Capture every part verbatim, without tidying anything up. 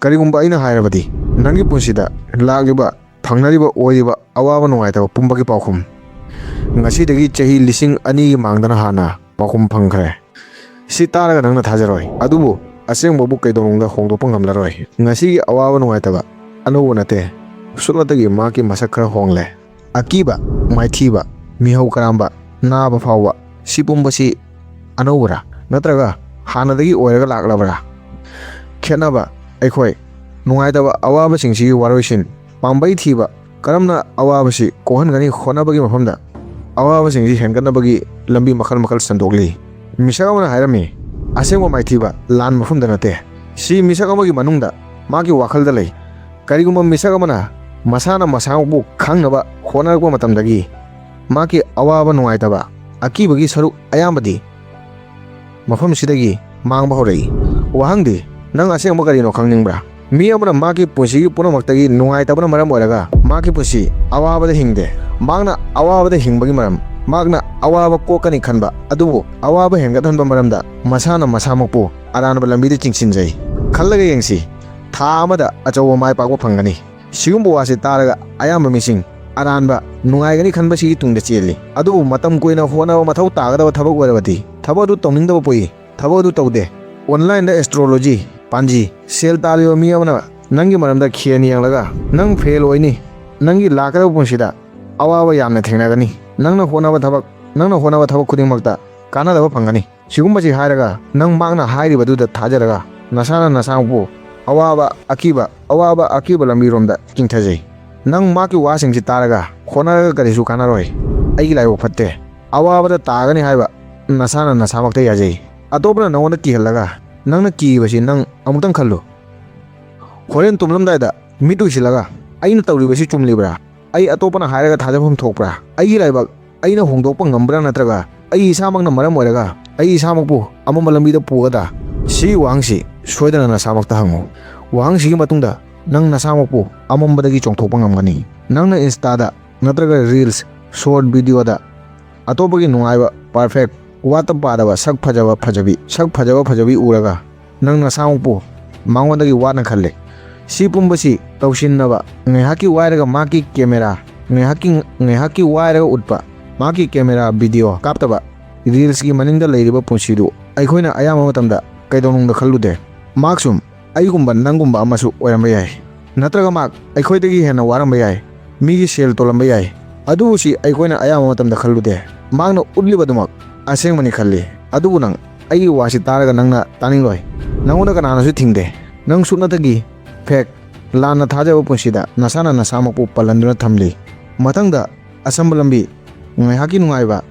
ꯀꯔꯤꯒꯨꯝꯕ ꯑꯩꯅ ꯍꯥꯏꯔꯕꯗꯤ, ꯅꯪꯒꯤ ꯄꯨꯟꯁꯤꯗ ꯂꯥꯛꯂꯤꯕ, ꯊꯪꯅꯔꯤꯕ, ꯑꯣꯏꯔꯤꯕ ꯑꯋꯥꯕ ꯅꯨꯡꯉꯥꯏꯇꯕ ꯄꯨꯝꯕꯒꯤ ꯄꯥꯎꯈꯨꯝ ꯉꯁꯤꯗꯒꯤ ꯆꯍꯤ ꯂꯤꯁꯤꯡ ꯑꯅꯤꯒꯤ ꯃꯥꯡꯗꯅ ꯍꯥꯟꯅ ꯄꯥꯎꯈꯨꯝ ꯐꯪꯈ꯭ꯔꯦ꯫ ꯁꯤ ꯇꯥꯔꯒ ꯅꯪꯅ ꯊꯥꯖꯔꯣꯏ, ꯑꯗꯨꯕꯨ ꯑꯁꯦꯡꯕꯕꯨ ꯀꯩꯗꯧꯅꯨꯡꯗ ꯍꯣꯡꯗꯣꯛꯄ ꯉꯝꯂꯔꯣꯏ꯫ ꯉꯁꯤꯒꯤ ꯑꯋꯥꯕ ꯅꯨꯡꯉꯥꯏꯇꯕ ꯑꯅꯧꯕ ꯅꯠꯇꯦ, ꯁꯨꯞꯅꯇꯒꯤ ꯃꯍꯥꯛꯀꯤ ꯃꯁꯛ ꯈꯔ ꯍꯣꯡꯂꯦ꯫ ꯑꯀꯤꯕ, ꯃꯥꯏꯊꯤꯕ, ꯃꯤꯍꯧ ꯀꯔꯥꯝꯕ, ꯅꯥꯕ ꯐꯥꯎꯕ, ꯁꯤ ꯄꯨꯝꯕꯁꯤ ꯑꯅꯧꯕꯔꯥ? ꯅꯠꯇ꯭ꯔꯒ ꯍꯥꯟꯅꯗꯒꯤ ꯑꯣꯏꯔꯒ ꯂꯥꯛꯂꯕꯔꯥ? ꯈꯦꯠꯅꯕ: ꯑꯩꯈꯣꯏ ꯅꯨꯡꯉꯥꯏꯇꯕ ꯑꯋꯥꯕꯁꯤꯡꯁꯤꯒꯤ ꯋꯥꯔꯣꯏꯁꯤꯟ, ꯄꯥꯝꯕꯩ ꯊꯤꯕ, ꯀꯔꯝꯅ ꯑꯋꯥꯕꯁꯤ ꯀꯣꯛꯍꯟꯒꯅꯤ ꯍꯣꯠꯅꯕꯒꯤ ꯃꯐꯝꯗ ꯑꯋꯥꯕꯁꯤꯡꯁꯤ ꯍꯦꯟꯒꯠꯅꯕꯒꯤ ꯂꯝꯕꯤ ꯃꯈꯜ ꯃꯈꯜ ꯁꯟꯗꯣꯛꯂꯤ꯫ ꯃꯤꯁꯛ ꯑꯃꯅ ꯍꯥꯏꯔꯝꯃꯤ, "ꯑꯁꯦꯡꯕ ꯃꯥꯏꯊꯤꯕ ꯂꯥꯟ ꯃꯐꯝꯗ ꯅꯠꯇꯦ, ꯁꯤ ꯃꯤꯁꯛ ꯑꯃꯒꯤ ꯃꯅꯨꯡꯗ, ꯃꯥꯒꯤ ꯋꯥꯈꯜꯗ ꯂꯩ"꯫ ꯀꯔꯤꯒꯨꯝꯕ ꯃꯤꯁꯛ ꯑꯃꯅ ꯃꯁꯥꯅ ꯃꯁꯥꯃꯛꯄꯨ ꯈꯪꯅꯕ ꯍꯣꯠꯅꯔꯛꯄ ꯃꯇꯝꯗꯒꯤ, ꯃꯍꯥꯛꯀꯤ ꯑꯋꯥꯕ ꯅꯨꯡꯉꯥꯏꯇꯕ, ꯑꯀꯤꯕꯒꯤ ꯁꯔꯨꯛ ꯑꯌꯥꯝꯕꯗꯤ ꯃꯐꯝꯁꯤꯗꯒꯤ ꯃꯥꯡꯕ ꯍꯧꯔꯛꯏ꯫ ꯋꯥꯍꯪꯗꯤ, ꯅꯪ ꯑꯁꯦꯡꯕ ꯀꯔꯤꯅꯣ ꯈꯪꯅꯤꯡꯕ꯭ꯔꯥ? ꯃꯤ ꯑꯃꯅ ꯃꯍꯥꯛꯀꯤ ꯄꯨꯟꯁꯤꯒꯤ ꯄꯨꯝꯅꯃꯛꯇꯒꯤ ꯅꯨꯡꯉꯥꯏꯇꯕꯅ ꯃꯔꯝ ꯑꯣꯏꯔꯒ ꯃꯍꯥꯛꯀꯤ ꯄꯨꯟꯁꯤ ꯑꯋꯥꯕꯗ ꯍꯤꯡꯗꯦ꯫ ꯃꯍꯥꯛꯅ ꯑꯋꯥꯕꯗ ꯍꯤꯡꯕꯒꯤ ꯃꯔꯝ, ꯃꯍꯥꯛꯅ ꯑꯋꯥꯕ ꯀꯣꯛꯀꯅꯤ ꯈꯟꯕ ꯑꯗꯨꯕꯨ ꯑꯋꯥꯕ ꯍꯦꯟꯒꯠꯍꯟꯕ ꯃꯔꯝꯗ ꯃꯁꯥꯅ ꯃꯁꯥꯃꯛꯄꯨ ꯑꯔꯥꯟꯕ ꯂꯝꯕꯤꯗ ꯆꯤꯡꯁꯤꯟꯖꯩ꯫ ꯈꯜꯂꯒ ꯌꯦꯡꯁꯤ, ꯊꯥ ꯑꯃꯗ ꯑꯆꯧꯕ ꯃꯥꯏ ꯄꯥꯛꯄ ꯐꯪꯒꯅꯤ꯫ ꯁꯤꯒꯨꯝꯕ ꯋꯥꯁꯤ ꯇꯥꯔꯒ ꯑꯌꯥꯝꯕ ꯃꯤꯁꯤꯡ ꯑꯔꯥꯟꯕ ꯅꯨꯡꯉꯥꯏꯒꯅꯤ ꯈꯟꯕꯁꯤꯒꯤ ꯇꯨꯡꯗ ꯆꯦꯜꯂꯤ꯫ ꯑꯗꯨꯕꯨ ꯃꯇꯝ ꯀꯨꯏꯅ ꯍꯣꯠꯅꯕ ꯃꯊꯧ ꯇꯥꯒꯗꯕ ꯊꯕꯛ ꯑꯣꯏꯔꯕꯗꯤ ꯊꯕꯛ ꯑꯗꯨ ꯇꯧꯅꯤꯡꯗꯕ ꯄꯣꯛꯏ꯫ ꯊꯕꯛ ꯑꯗꯨ ꯇꯧꯗꯦ꯫ Online-ꯗ astrology, ꯄꯥꯟꯖꯤ, ꯁꯦꯜ ꯇꯥꯜꯂꯤꯕ ꯃꯤ ꯑꯃꯅ ꯅꯪꯒꯤ ꯃꯔꯝꯗ ꯈꯦꯟ ꯌꯦꯡꯂꯒ ꯅꯪ fail ꯑꯣꯏꯅꯤ, ꯅꯪꯒꯤ ꯂꯥꯛꯀꯗꯕ ꯄꯨꯟꯁꯤꯗ ꯑꯋꯥꯕ ꯌꯥꯝꯅ ꯊꯦꯡꯅꯒꯅꯤ, ꯅꯪꯅ ꯍꯣꯠꯅꯕ ꯊꯕꯛ, ꯅꯪꯅ ꯍꯣꯠꯅꯕ ꯊꯕꯛ ꯈꯨꯗꯤꯡꯃꯛꯇ ꯀꯥꯟꯅꯗꯕ ꯐꯪꯒꯅꯤ꯫ ꯁꯤꯒꯨꯝꯕꯁꯤ ꯍꯥꯏꯔꯒ ꯅꯪ ꯃꯍꯥꯛꯅ ꯍꯥꯏꯔꯤꯕꯗꯨꯗ ꯊꯥꯖꯔꯒ ꯅꯁꯥꯅ ꯅꯁꯥꯃꯛꯄꯨ ꯑꯋꯥꯕ ꯑꯀꯤꯕ, ꯑꯋꯥꯕ ꯑꯀꯤꯕ ꯂꯝꯕꯤꯔꯣꯝꯗ ꯆꯤꯡꯊꯖꯩ꯫ ꯅꯪ ꯃꯍꯥꯛꯀꯤ ꯋꯥꯁꯤꯡꯁꯤ ꯇꯥꯔꯒ ꯍꯣꯠꯅꯔꯒ ꯀꯔꯤꯁꯨ ꯀꯥꯟꯅꯔꯣꯏ꯫ ꯑꯩꯒꯤ ꯂꯥꯏꯕꯛ ꯐꯠꯇꯦ, ꯑꯋꯥꯕꯗ ꯇꯥꯒꯅꯤ ꯍꯥꯏꯕ ꯅꯁꯥꯅ ꯅꯁꯥꯃꯛꯇ ꯌꯥꯖꯩ꯫ ꯑꯇꯣꯞꯄꯅ ꯅꯉꯣꯟꯗ ꯀꯤꯍꯜꯂꯒ ꯅꯪꯅ ꯀꯤꯔꯤꯕꯁꯤ ꯅꯪ ꯑꯃꯨꯛꯇꯪ ꯈꯜꯂꯨ꯫ ꯍꯣꯔꯦꯟ ꯇꯨꯝꯂꯝꯗꯥꯏꯗ ꯃꯤꯠ ꯎꯏꯁꯤꯜꯂꯒ, "ꯑꯩꯅ ꯇꯧꯔꯤꯕꯁꯤ ꯆꯨꯝꯂꯤꯕ꯭ꯔꯥ? ꯑꯩ ꯑꯇꯣꯞꯄꯅ ꯍꯥꯏꯔꯒ ꯊꯥꯖꯐꯝ ꯊꯣꯛꯄ꯭ꯔꯥ? ꯑꯩꯒꯤ ꯂꯥꯏꯕꯛ ꯑꯩꯅ ꯍꯣꯡꯗꯣꯛꯄ ꯉꯝꯕ꯭ꯔꯥ? ꯅꯠꯇ꯭ꯔꯒ ꯑꯩ ꯏꯁꯥꯃꯛꯅ ꯃꯔꯝ ꯑꯣꯏꯔꯒ ꯑꯩ ꯏꯁꯥꯃꯛꯄꯨ ꯑꯃꯝꯕ ꯂꯝꯕꯤꯗ ꯄꯨꯒꯗ꯭ꯔꯥ?" ꯁꯤꯒꯤ ꯋꯥꯍꯪꯁꯤ ꯁꯣꯏꯗꯅ ꯅꯁꯥꯃꯛꯇ ꯍꯪꯉꯨ꯫ ꯋꯥꯍꯪꯁꯤꯒꯤ ꯃꯇꯨꯡꯗ ꯅꯪ ꯅꯁꯥꯃꯛꯄꯨ ꯑꯃꯝꯕꯗꯒꯤ ꯆꯣꯡꯊꯣꯛꯄ ꯉꯝꯒꯅꯤ꯫ ꯅꯪꯅ Insta-ꯗ ꯅꯠꯇ꯭ꯔꯒ reels, short video-ꯗ ꯑꯇꯣꯞꯄꯒꯤ ꯅꯨꯡꯉꯥꯏꯕ, perfect, ꯋꯥꯠꯇ ꯄꯥꯗꯕ, ꯁꯛ ꯐꯖꯕ ꯐꯖꯕꯤ, ꯁꯛ ꯐꯖꯕ ꯐꯖꯕꯤ ꯎꯔꯒ ꯅꯪ ꯅꯁꯥꯃꯛꯄꯨ ꯃꯉꯣꯟꯗꯒꯤ ꯋꯥꯠꯅ ꯈꯜꯂꯤ꯫ ꯁꯤ ꯄꯨꯝꯕꯁꯤ ꯇꯧꯁꯤꯟꯅꯕ ꯉꯥꯏꯍꯥꯛꯀꯤ ꯋꯥꯏꯔꯒ ꯃꯍꯥꯛꯀꯤ ꯀꯦꯃꯦꯔꯥ, ꯉꯥꯏꯍꯥꯛꯀꯤ, ꯉꯥꯏꯍꯥꯛꯀꯤ ꯋꯥꯏꯔꯒ ꯎꯠꯄ ꯃꯍꯥꯛꯀꯤ ꯀꯦꯃꯦꯔꯥ ꯚꯤꯗꯤꯑꯣ ꯀꯥꯞꯇꯕ, ꯔꯤꯜꯁꯀꯤ ꯃꯅꯤꯡꯗ ꯂꯩꯔꯤꯕ ꯄꯨꯟꯁꯤꯗꯨ ꯑꯩꯈꯣꯏꯅ ꯑꯌꯥꯝꯕ ꯃꯇꯝꯗ ꯀꯩꯗꯧꯅꯨꯡꯗ ꯈꯜꯂꯨꯗꯦ꯫ ꯃꯍꯥꯛꯁꯨ ꯑꯩꯒꯨꯝꯕ ꯅꯪꯒꯨꯝꯕ ꯑꯃꯁꯨ ꯑꯣꯏꯔꯝꯕ ꯌꯥꯏ꯫ ꯅꯠꯇ꯭ꯔꯒ ꯃꯍꯥꯛ ꯑꯩꯈꯣꯏꯗꯒꯤ ꯍꯦꯟꯅ ꯋꯥꯔꯝꯕ ꯌꯥꯏ꯫ ꯃꯤꯒꯤ ꯁꯦꯜ ꯇꯣꯜꯂꯝꯕ ꯌꯥꯏ꯫ ꯑꯗꯨꯕꯨ ꯁꯤ ꯑꯩꯈꯣꯏꯅ ꯑꯌꯥꯝꯕ ꯃꯇꯝꯗ ꯈꯜꯂꯨꯗꯦ꯫ ꯃꯍꯥꯛꯅ ꯎꯠꯂꯤꯕꯗꯨꯃꯛ ꯑꯁꯦꯡꯕꯅꯤ ꯈꯜꯂꯤ꯫ ꯑꯗꯨꯕꯨ ꯅꯪ ꯑꯩꯒꯤ ꯋꯥꯁꯤ ꯇꯥꯔꯒ ꯅꯪꯅ ꯇꯥꯅꯤꯡꯂꯣꯏ꯫ ꯅꯪꯉꯣꯟꯗ ꯀꯅꯥꯅꯁꯨ ꯊꯤꯡꯗꯦ꯫ ꯅꯪ ꯁꯨꯞꯅꯇꯒꯤ ꯐꯦꯛ, ꯂꯥꯟꯅ ꯊꯥꯖꯕ ꯄꯨꯟꯁꯤꯗ ꯅꯁꯥꯅ ꯅꯁꯥꯃꯛꯄꯨ ꯄꯜꯍꯟꯗꯨꯅ ꯊꯝꯂꯤ꯫ ꯃꯊꯪꯗ ꯑꯁꯝꯕ ꯂꯝꯕꯤ, ꯉꯥꯏꯍꯥꯛꯀꯤ ꯅꯨꯡꯉꯥꯏꯕ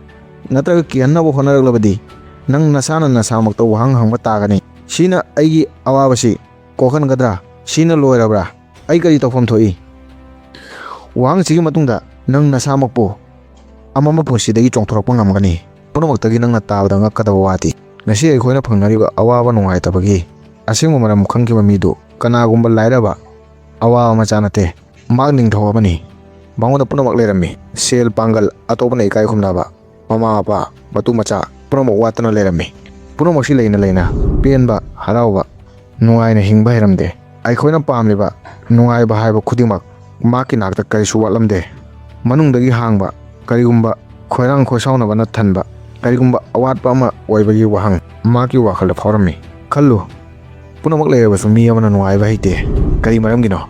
ꯅꯠꯇ꯭ꯔꯒ ꯀꯤꯍꯟꯅꯕ ꯍꯣꯠꯅꯔꯛꯂꯕꯗꯤ ꯅꯪ ꯅꯁꯥꯅ ꯅꯁꯥꯃꯛꯇ ꯋꯥꯍꯪ ꯍꯪꯕ ꯇꯥꯒꯅꯤ꯫ ꯁꯤꯅ ꯑꯩꯒꯤ ꯑꯋꯥꯕꯁꯤ ꯀꯣꯛꯍꯟꯒꯗ꯭ꯔꯥ? ꯁꯤꯅ ꯂꯣꯏꯔꯕ꯭ꯔꯥ? ꯑꯩ ꯀꯔꯤ ꯇꯧꯐꯝ ꯊꯣꯛꯏ? ꯋꯥꯍꯪꯁꯤꯒꯤ ꯃꯇꯨꯡꯗ ꯅꯪ ꯅꯁꯥꯃꯛꯄꯨ ꯑꯃꯝꯕ ꯄꯨꯟꯁꯤꯗꯒꯤ ꯆꯣꯡꯊꯣꯔꯛꯄ ꯉꯝꯒꯅꯤ꯫ ꯄꯨꯝꯅꯃꯛꯇꯒꯤ ꯅꯪꯅ ꯇꯥꯕꯗ ꯉꯛꯀꯗꯕ ꯋꯥꯗꯤ ꯉꯁꯤ ꯑꯩꯈꯣꯏꯅ ꯐꯪꯅꯔꯤꯕ ꯑꯋꯥꯕ ꯅꯨꯡꯉꯥꯏꯇꯕꯒꯤ ꯑꯁꯦꯡꯕ ꯃꯔꯝ ꯈꯪꯈꯤꯕ ꯃꯤꯗꯨ ꯀꯅꯥꯒꯨꯝꯕ ꯂꯥꯏꯔꯕ ꯑꯋꯥꯕ ꯃꯆꯥ ꯅꯠꯇꯦ꯫ ꯃꯍꯥꯛ ꯅꯤꯡꯊꯧ ꯑꯃꯅꯤ꯫ ꯃꯉꯣꯟꯗ ꯄꯨꯝꯅꯃꯛ ꯂꯩꯔꯝꯃꯤ꯫ ꯁꯦꯜ ꯄꯥꯡꯒꯜ, ꯑꯇꯣꯞꯄꯅ ꯏꯀꯥꯏ ꯈꯨꯝꯅꯕ, ꯃꯃꯥ ꯃꯄꯥ, ꯃꯇꯨ ꯃꯆꯥ ꯄꯨꯝꯅꯃꯛ ꯋꯥꯠꯇꯅ ꯂꯩꯔꯝꯃꯤ꯫ ꯄꯨꯝꯅꯃꯛꯁꯤ ꯂꯩꯅ ꯂꯩꯅ ꯄꯦꯟꯕ, ꯍꯔꯥꯎꯕ, ꯅꯨꯡꯉꯥꯏꯅ ꯍꯤꯡꯕ ꯍꯩꯔꯝꯗꯦ꯫ ꯑꯩꯈꯣꯏꯅ ꯄꯥꯝꯂꯤꯕ ꯅꯨꯡꯉꯥꯏꯕ ꯍꯥꯏꯕ ꯈꯨꯗꯤꯡꯃꯛ ꯃꯍꯥꯛꯀꯤ ꯅꯥꯛꯇ ꯀꯔꯤꯁꯨ ꯋꯥꯠꯂꯝꯗꯦ꯫ ꯃꯅꯨꯡꯗꯒꯤ ꯍꯥꯡꯕ, ꯀꯔꯤꯒꯨꯝꯕ ꯈꯣꯏꯔꯥꯡ ꯈꯣꯏꯁꯥꯎꯅꯕꯅ ꯊꯟꯕ, ꯀꯔꯤꯒꯨꯝꯕ ꯑꯋꯥꯠꯄ ꯑꯃ ꯑꯣꯏꯕꯒꯤ ꯋꯥꯍꯪ ꯃꯍꯥꯛꯀꯤ ꯋꯥꯈꯜꯗ ꯐꯥꯎꯔꯝꯃꯤ꯫ ꯈꯜꯂꯨ, ꯄꯨꯝꯅꯃꯛ ꯂꯩꯔꯕꯁꯨ ꯃꯤ ꯑꯃꯅ ꯅꯨꯡꯉꯥꯏꯕ ꯍꯩꯇꯦ꯫ ꯀꯔꯤ ꯃꯔꯝꯒꯤꯅꯣ?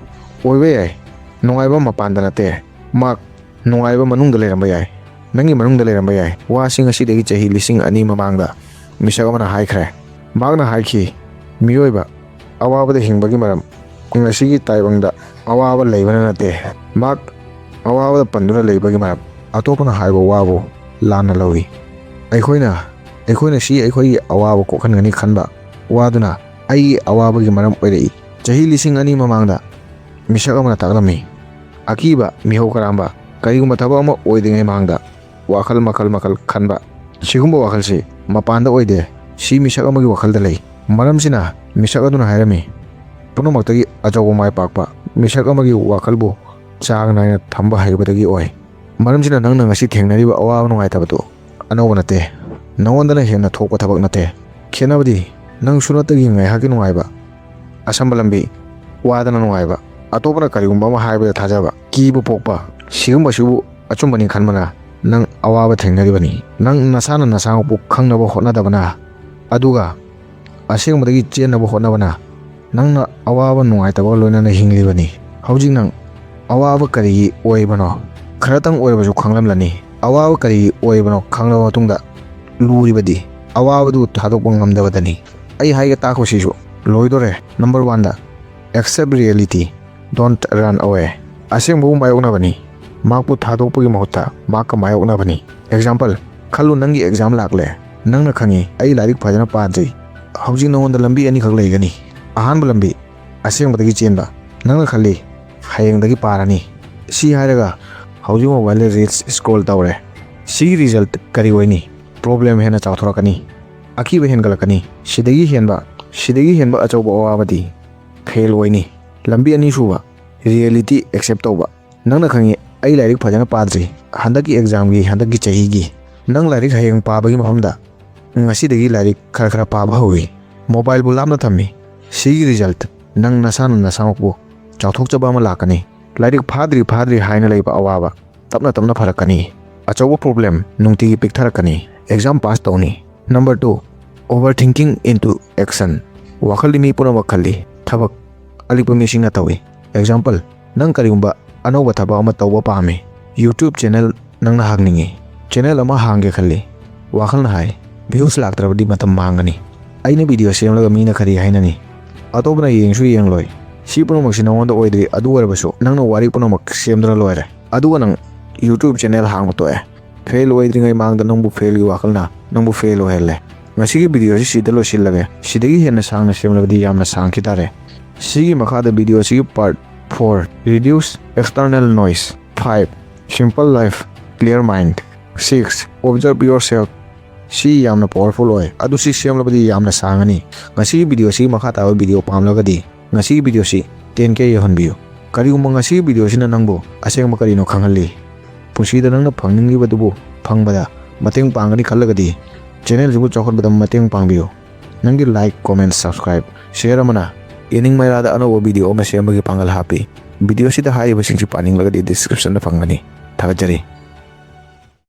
ꯑꯣꯏꯕ ꯌꯥꯏ, ꯅꯨꯡꯉꯥꯏꯕ ꯃꯄꯥꯟꯗ ꯅꯠꯇꯦ꯫ ꯃꯍꯥꯛ ꯅꯨꯡꯉꯥꯏꯕ ꯃꯅꯨꯡꯗ ꯂꯩꯔꯝꯕ ꯌꯥꯏ꯫ ꯅꯪꯒꯤ ꯃꯅꯨꯡꯗ ꯂꯩꯔꯝꯕ ꯌꯥꯏ꯫ ꯋꯥꯁꯤ ꯉꯁꯤꯗꯒꯤ ꯆꯍꯤ ꯂꯤꯁꯤꯡ ꯑꯅꯤ ꯃꯃꯥꯡꯗ ꯃꯤꯁꯛ ꯑꯃꯅ ꯍꯥꯏꯈ꯭ꯔꯦ꯫ ꯃꯍꯥꯛꯅ ꯍꯥꯏꯈꯤ, "ꯃꯤꯑꯣꯏꯕ ꯑꯋꯥꯕꯗ ꯍꯤꯡꯕꯒꯤ ꯃꯔꯝ ꯉꯁꯤꯒꯤ ꯇꯥꯏꯕꯪꯗ ꯑꯋꯥꯕ ꯂꯩꯕꯅ ꯅꯠꯇꯦ꯫ ꯃꯍꯥꯛ ꯑꯋꯥꯕꯗ ꯄꯟꯗꯨꯅ ꯂꯩꯕꯒꯤ ꯃꯔꯝ ꯑꯇꯣꯞꯄꯅ ꯍꯥꯏꯕ ꯋꯥꯕꯨ ꯂꯥꯟꯅ ꯂꯧꯏ꯫ ꯑꯩꯈꯣꯏꯅ, ꯑꯩꯈꯣꯏꯅ ꯁꯤ ꯑꯩꯈꯣꯏꯒꯤ ꯑꯋꯥꯕ ꯀꯣꯛꯍꯟꯒꯅꯤ ꯈꯟꯕ ꯋꯥꯗꯨꯅ ꯑꯩꯒꯤ ꯑꯋꯥꯕꯒꯤ ꯃꯔꯝ ꯑꯣꯏꯔꯛꯏ"꯫ ꯆꯍꯤ ꯂꯤꯁꯤꯡ ꯑꯅꯤ ꯃꯃꯥꯡꯗ ꯃꯤꯁꯛ ꯑꯃꯅ ꯇꯥꯛꯂꯝꯃꯤ꯫ ꯑꯀꯤꯕ, ꯃꯤꯍꯧ ꯀꯔꯥꯝꯕ, ꯀꯔꯤꯒꯨꯝꯕ ꯊꯕꯛ ꯑꯃ ꯑꯣꯏꯗ꯭ꯔꯤꯉꯩ ꯃꯃꯥꯡꯗ ꯋꯥꯈꯜ ꯃꯈꯜ ꯃꯈꯜ ꯈꯟꯕ꯫ ꯁꯤꯒꯨꯝꯕ ꯋꯥꯈꯜꯁꯤ ꯃꯄꯥꯟꯗ ꯑꯣꯏꯗꯦ, ꯁꯤ ꯃꯤꯁꯛ ꯑꯃꯒꯤ ꯋꯥꯈꯜꯗ ꯂꯩ꯫ ꯃꯔꯝꯁꯤꯅ ꯃꯤꯁꯛ ꯑꯗꯨꯅ ꯍꯥꯏꯔꯝꯃꯤ, ꯄꯨꯝꯅꯃꯛꯇꯒꯤ ꯑꯆꯧꯕ ꯃꯥꯏ ꯄꯥꯛꯄ ꯃꯤꯁꯛ ꯑꯃꯒꯤ ꯋꯥꯈꯜꯕꯨ ꯆꯥꯡ ꯅꯥꯏꯅ ꯊꯝꯕ ꯍꯩꯕꯗꯒꯤ ꯑꯣꯏ꯫ ꯃꯔꯝꯁꯤꯅ ꯅꯪꯅ ꯉꯁꯤ ꯊꯦꯡꯅꯔꯤꯕ ꯑꯋꯥꯕ ꯅꯨꯡꯉꯥꯏꯇꯕꯗꯨ ꯑꯅꯧꯕ ꯅꯠꯇꯦ, ꯅꯉꯣꯟꯗꯅ ꯍꯦꯟꯅ ꯊꯣꯛꯄ ꯊꯕꯛ ꯅꯠꯇꯦ꯫ ꯈꯦꯠꯅꯕꯗꯤ ꯅꯪ ꯁꯨꯞꯅꯇꯒꯤ ꯉꯥꯏꯍꯥꯛꯀꯤ ꯅꯨꯡꯉꯥꯏꯕ ꯑꯁꯝꯕ ꯂꯝꯕꯤ, ꯋꯥꯗꯅ ꯅꯨꯡꯉꯥꯏꯕ, ꯑꯇꯣꯞꯄꯅ ꯀꯔꯤꯒꯨꯝꯕ ꯑꯃ ꯍꯥꯏꯕꯗ ꯊꯥꯖꯕ, ꯀꯤꯕ ꯄꯣꯛꯄ, ꯁꯤꯒꯨꯝꯕꯁꯤꯕꯨ ꯑꯆꯨꯝꯕꯅꯤ ꯈꯟꯕꯅ ꯅꯪ ꯑꯋꯥꯕ ꯊꯦꯡꯅꯔꯤꯕꯅꯤ꯫ ꯅꯪ ꯅꯁꯥꯅ ꯅꯁꯥꯃꯛꯄꯨ ꯈꯪꯅꯕ ꯍꯣꯠꯅꯗꯕꯅ, ꯑꯗꯨꯒ ꯑꯁꯦꯡꯕꯗꯒꯤ ꯆꯦꯟꯅꯕ ꯍꯣꯠꯅꯕꯅ ꯅꯪꯅ ꯑꯋꯥꯕ ꯅꯨꯡꯉꯥꯏꯇꯕꯒ ꯂꯣꯏꯅꯅ ꯍꯤꯡꯂꯤꯕꯅꯤ꯫ ꯍꯧꯖꯤꯛ ꯅꯪ ꯑꯋꯥꯕ ꯀꯔꯤꯒꯤ ꯑꯣꯏꯕꯅꯣ ꯈꯔꯇꯪ ꯑꯣꯏꯔꯕꯁꯨ ꯈꯪꯂꯝꯂꯅꯤ꯫ ꯑꯋꯥꯕ ꯀꯔꯤꯒꯤ ꯑꯣꯏꯕꯅꯣ ꯈꯪꯂꯕ ꯃꯇꯨꯡꯗ ꯂꯨꯔꯤꯕꯗꯤ ꯑꯋꯥꯕꯗꯨ ꯊꯥꯗꯣꯛꯄ ꯉꯝꯗꯕꯗꯅꯤ꯫ ꯑꯩ ꯍꯥꯏꯒꯦ ꯇꯥꯈꯣ ꯁꯤꯁꯨ꯫ ꯂꯣꯏꯗꯣꯔꯦ꯫ Number one the, accept reality, don't run away꯫ ꯑꯁꯦꯡꯕꯕꯨ ꯃꯥꯌꯣꯛꯅꯕꯅꯤ꯫ ꯃꯍꯥꯛꯄꯨ ꯊꯥꯗꯣꯛꯄꯒꯤ ꯃꯍꯨꯠꯇ ꯃꯍꯥꯛꯀ ꯃꯥꯌꯣꯛꯅꯕꯅꯤ꯫ Example, ꯈꯜꯂꯨ, ꯅꯪꯒꯤ exam ꯂꯥꯛꯂꯦ꯫ ꯅꯪꯅ ꯈꯪꯉꯤ, "ꯑꯩ ꯂꯥꯏꯔꯤꯛ ꯐꯖꯅ ꯄꯥꯗ꯭ꯔꯤ"꯫ ꯍꯧꯖꯤꯛ ꯅꯉꯣꯟꯗ ꯂꯝꯕꯤ ꯑꯅꯤꯈꯛ ꯂꯩꯒꯅꯤ꯫ ꯑꯍꯥꯟꯕ ꯂꯝꯕꯤ, ꯑꯁꯦꯡꯕꯗꯒꯤ ꯆꯦꯟꯕ꯫ ꯅꯪꯅ ꯈꯜꯂꯤ, "ꯍꯌꯦꯡꯗꯒꯤ ꯄꯥꯔꯅꯤ"꯫ ꯁꯤ ꯍꯥꯏꯔꯒ ꯍꯧꯖꯤꯛ mobile ꯗ reels scroll ꯇꯧꯔꯦ꯫ ꯁꯤꯒꯤ result ꯀꯔꯤ ꯑꯣꯏꯅꯤ? Problem ꯍꯦꯟꯅ ꯆꯥꯎꯊꯣꯔꯛꯀꯅꯤ꯫ ꯑꯀꯤꯕ ꯍꯦꯟꯒꯠꯂꯛꯀꯅꯤ꯫ ꯁꯤꯗꯒꯤ ꯍꯦꯟꯕ, ꯁꯤꯗꯒꯤ ꯍꯦꯟꯕ ꯑꯆꯧꯕ ꯑꯋꯥꯕꯗꯤ fail ꯑꯣꯏꯅꯤ꯫ ꯂꯝꯕꯤ ꯑꯅꯤꯁꯨꯕ, reality accept ꯇꯧꯕ꯫ ꯅꯪꯅ ꯈꯪꯉꯤ, "ꯑꯩ ꯂꯥꯏꯔꯤꯛ ꯐꯖꯅ ꯄꯥꯗ꯭ꯔꯤ ꯍꯟꯗꯛꯀꯤ exam ꯒꯤ, ꯍꯟꯗꯛꯀꯤ ꯆꯍꯤꯒꯤ"꯫ ꯅꯪ ꯂꯥꯏꯔꯤꯛ ꯍꯌꯦꯡ ꯄꯥꯕꯒꯤ ꯃꯐꯝꯗ ꯉꯁꯤꯗꯒꯤ ꯂꯥꯏꯔꯤꯛ ꯈꯔ ꯈꯔ ꯄꯥꯕ ꯍꯧꯏ꯫ Mobile ꯕꯨ ꯂꯥꯞꯅ ꯊꯝꯃꯤ꯫ ꯁꯤꯒꯤ result, ꯅꯪ ꯅꯁꯥꯅ ꯅꯁꯥꯃꯛꯄꯨ ꯆꯥꯎꯊꯣꯛꯆꯕ ꯑꯃ ꯂꯥꯛꯀꯅꯤ꯫ ꯂꯥꯏꯔꯤꯛ ꯐꯥꯗ꯭ꯔꯤ, ꯐꯥꯗ꯭ꯔꯤ ꯍꯥꯏꯅ ꯂꯩꯕ ꯑꯋꯥꯕ ꯇꯞꯅ ꯇꯞꯅ ꯐꯔꯛꯀꯅꯤ꯫ ꯑꯆꯧꯕ problem ꯅꯨꯡꯇꯤꯒꯤ ꯄꯤꯛꯊꯔꯛꯀꯅꯤ꯫ Exam pass ꯇꯧꯅꯤ꯫ Number two, overthinking into action꯫ ꯋꯥꯈꯜꯗꯤ ꯃꯤ ꯄꯨꯝꯅꯃꯛ ꯈꯜꯂꯤ꯫ ꯊꯕꯛ ꯑꯂꯤꯛꯄ ꯃꯤꯁꯤꯡꯅ ꯇꯧꯏ꯫ Example, ꯅꯪ ꯀꯔꯤꯒꯨꯝꯕ ꯑꯅꯧꯕ ꯊꯕꯛ ꯑꯃ ꯇꯧꯕ ꯄꯥꯝꯃꯤ꯫ YouTube channel ꯅꯪꯅ ꯍꯥꯡꯅꯤꯡꯉꯤ꯫ Channel ꯑꯃ ꯍꯥꯡꯒꯦ ꯈꯜꯂꯤ꯫ ꯋꯥꯈꯜꯅ ꯍꯥꯏ, "Views ꯂꯥꯛꯇ꯭ꯔꯕꯗꯤ ꯃꯇꯝ ꯃꯥꯡꯒꯅꯤ꯫ ꯑꯩꯅ video ꯁꯦꯝꯂꯒ ꯃꯤꯅ ꯀꯔꯤ ꯍꯥꯏꯅꯅꯤ? ꯑꯇꯣꯞꯄꯅ ꯌꯦꯡꯁꯨ ꯌꯦꯡꯂꯣꯏ"꯫ ꯁꯤ ꯄꯨꯝꯅꯃꯛꯁꯤ ꯅꯉꯣꯟꯗ ꯑꯣꯏꯗ꯭ꯔꯤ, ꯑꯗꯨ ꯑꯣꯏꯔꯕꯁꯨ ꯅꯪꯅ ꯋꯥꯔꯤ ꯄꯨꯝꯅꯃꯛ ꯁꯦꯝꯗꯨꯅ ꯂꯣꯏꯔꯦ꯫ ꯑꯗꯨꯒ ꯅꯪ YouTube channel ꯍꯥꯡꯕ ꯇꯣꯛꯑꯦ꯫ Fail ꯑꯣꯏꯗ꯭ꯔꯤꯉꯩ ꯃꯥꯡꯗ ꯅꯪꯕꯨ fail ꯒꯤ ꯋꯥꯈꯜꯅ ꯅꯪꯕꯨ fail ꯑꯣꯏꯍꯜꯂꯦ꯫ ꯉꯁꯤꯒꯤ video ꯑꯁꯤ ꯁꯤꯗ ꯂꯣꯏꯁꯤꯜꯂꯒꯦ꯫ ꯁꯤꯗꯒꯤ ꯍꯦꯟꯅ ꯁꯥꯡꯅ ꯁꯦꯝꯂꯕꯗꯤ ꯌꯥꯝꯅ ꯁꯥꯡꯈꯤ ꯇꯥꯔꯦ꯫ ꯁꯤꯒꯤ ꯃꯈꯥꯗ video ꯑꯁꯤꯒꯤ part four, reduce external noise, five, simple life, clear mind, six, observe yourself, ꯁꯤ ꯌꯥꯝꯅ powerful ꯑꯣꯏ꯫ ꯑꯗꯨ ꯁꯤ ꯁꯦꯝꯂꯕꯗꯤ ꯌꯥꯝꯅ ꯁꯥꯡꯉꯅꯤ꯫ ꯉꯁꯤꯒꯤ video ꯑꯁꯤꯒꯤ ꯃꯈꯥ ꯇꯥꯕ video ꯄꯥꯝꯂꯒꯗꯤ ꯉꯁꯤꯒꯤ video ꯁꯤ ten K ꯌꯧꯍꯟꯕꯤꯌꯨ꯫ ꯀꯔꯤꯒꯨꯝꯕ ꯉꯁꯤꯒꯤ video ꯁꯤꯅ ꯅꯪꯕꯨ ꯑꯁꯦꯡꯕ ꯀꯔꯤꯅꯣ ꯈꯪꯍꯜꯂꯤ, ꯄꯨꯟꯁꯤꯗ ꯅꯪꯅ ꯐꯪꯅꯤꯡꯂꯤꯕꯗꯨꯕꯨ ꯐꯪꯕꯗ ꯃꯇꯦꯡ ꯄꯥꯡꯒꯅꯤ ꯈꯜꯂꯒꯗꯤ channel ꯁꯤꯕꯨ ꯆꯥꯎꯈꯠꯄꯗ ꯃꯇꯦꯡ ꯄꯥꯡꯕꯤꯌꯨ꯫ ꯅꯪꯒꯤ like, comment, subscribe, share ꯑꯃꯅ ꯌꯦꯅꯤꯡ ꯃꯩꯔꯥꯗ ꯑꯅꯧꯕ ꯚꯤꯗꯤꯑꯣ ꯑꯃ ꯁꯦꯝꯕꯒꯤ ꯄꯥꯡꯒꯜ ꯍꯥꯞꯄꯤ꯫ ꯚꯤꯗꯤꯑꯣꯁꯤꯗ ꯍꯥꯏꯔꯤꯕꯁꯤꯡꯁꯤ ꯄꯥꯅꯤꯡꯂꯒꯗꯤ ꯗꯤꯁꯀ꯭ꯔꯤꯞꯁꯟꯗ ꯐꯪꯒꯅꯤ꯫ ꯊꯥꯒꯠꯆꯔꯤ꯫